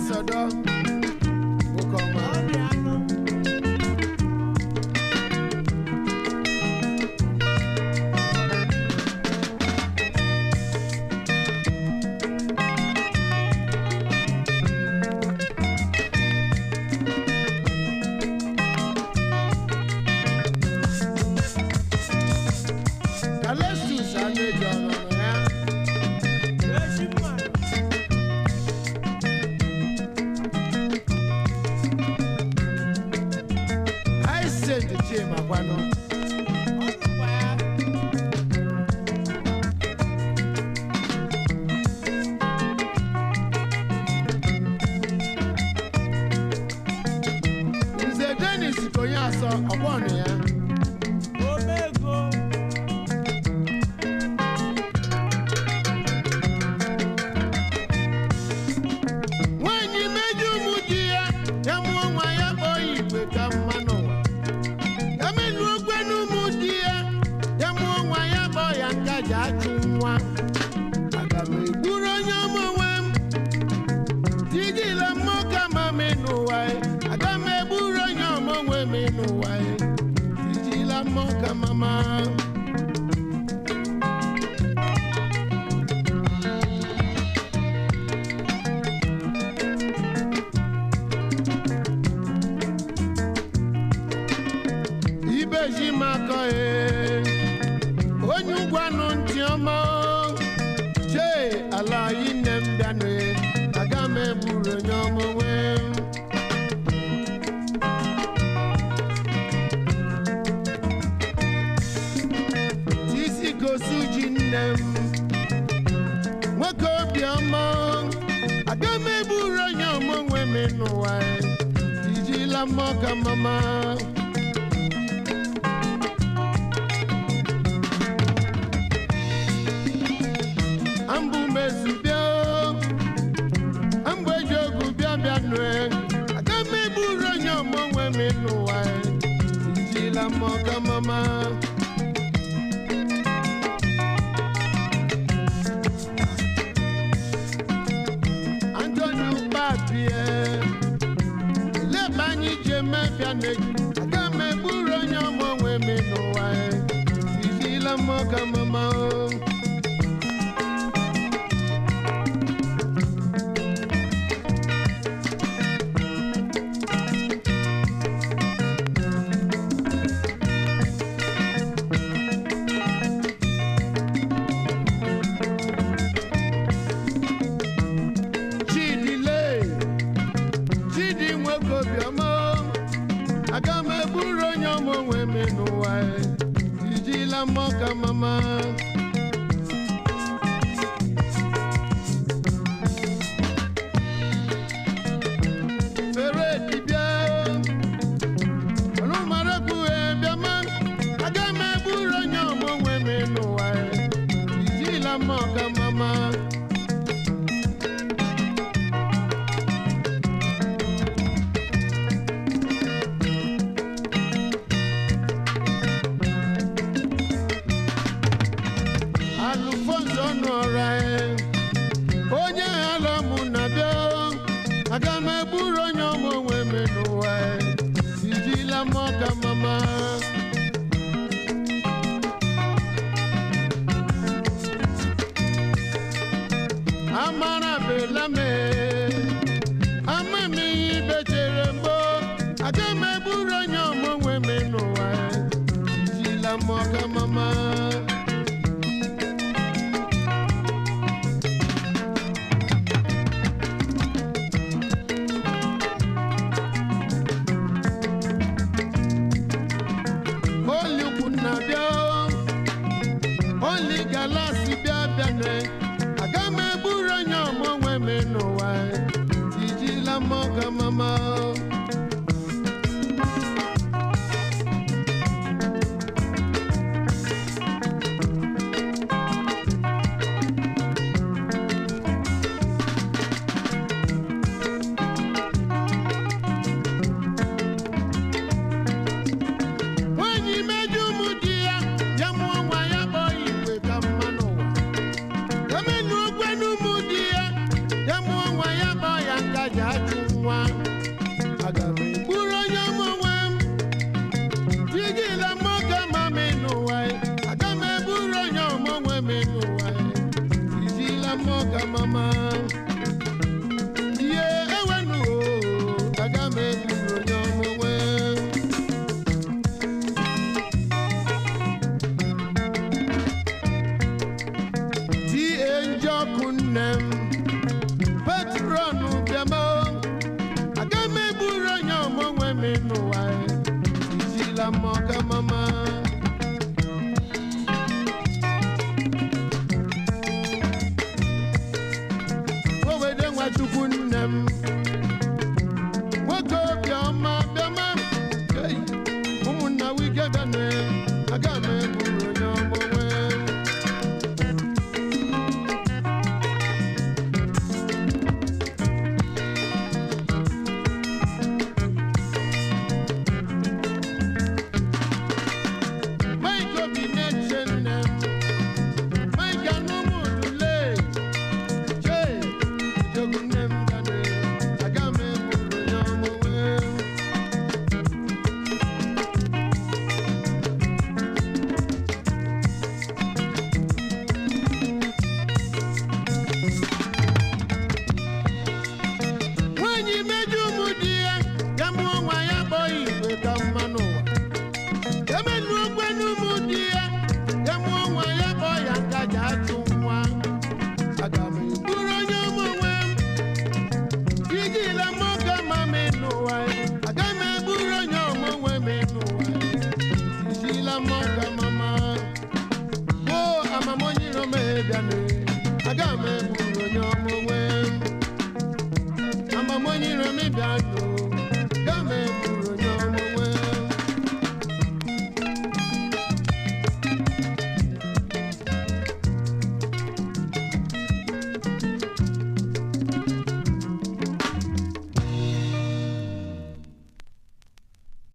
Ambassador nwoke ọma. Calestus Anejo nọ na ya. Hyacinth Chima kwanụ. Nze Dennis Konye Asọ ọgbọnụ ya. Nwaanyị meju ụmụ di ya, ya mụọ nwa ya kpọọ ya igwe ka mma n'ụwa. Ya menu okwe n'ụmụ di ya, ya mụọ nwa ya kpọọ ya nkaja achụ nwa. Aga m egburu onye ọma onwe m, tijila mmụọ ka ma m n'ụwa ya. Aga m egburu onye ọma onwe m n'ụwa ya, tijila mmụọ ka mama. Ibeji makọ ee, onye ụgwanụ ntị ọma o. Chee ala anyị nne m bịanụ ee, aga m egburu onye ọma onwe m. Tisi gosi ji nne m, nwoke obiọma o. Aga m egburu onye ọma onwe m n'ụwa ee, tijila mmụọ ka mama. Ambụ mezu bịa o, ambụ eji ogu bịa bịa nue. Aga m egburu onye ọma onwe m n'ụwa e, tijila mmụọ ka mama. Anthony Ukpabie, elebe anyị ji eme bịa n'eji. Aga m egburu onye ọma onwe m n'ụwa e, tijila mmụọ ka mama o. Chidi lee, Chidi nwoke obiọma o. Aga m egburu onye ọma onwe m n'ụwa e, tijila mmụọ ka mama. Fere dibịa o, ọlụmarakpughe bịama. Aga m egburu onye ọma onwe m n'ụwa e, tijila mmụọ ka mama. Alụfonso nọrọ e, onye ala mụ na-abịa o. Aga m egburu onye ọma onwe m n'ụwa e, tijila mmụọ ka mama. Amara bela m e, ama m ihe ibe chere mgbo. Aga m egburu onye ọma onwe m n'ụwa e, tijila mmụọ ka mama. Oli ukwu na-abịa o, oli galasi bịa bịa nne. Aga m egburu onye ọma onwe m n'ụwa e, tijila mmụọ ka mama o. Nwaanyị meju ụmụ di ya, ya mụọ nwa ya kpọọ ya igwe ka mma n'ụwa. Ya menu okwe n'ụmụ di ya, ya mụọ nwa ya kpọọ ya nkaja. m. Nwoke obiọma bịama, ei, ụmụnna wike bịanụ, aga m egburu onye ọma onwe m. Mike Obi na-eche nne m, Mike Anụmụdule, chee, Ijogu nne m bịanụ, aga m egburu onye ọma onwe m. Nwaanyị meju ụmụ di ya, ya mụọ nwa ya kpọọ igwe ka mma n'ụwa. Emenu okwe n'ụmụ di ya, ya mụọ nwa ya kpọọ ya nkaja achụ nwa. Aga m egburu onye ụmụ nwe m, ijila m oge ma m n'ụwa ya. Aga m egburu onye ọmụ nwe m n'ụwa ya. Ijila m oge mama, gboo amamonye iro m ebianụ. Aga m egburu onye ọmụ nwe m. Amamonye iro m bịanụ, aga m egburu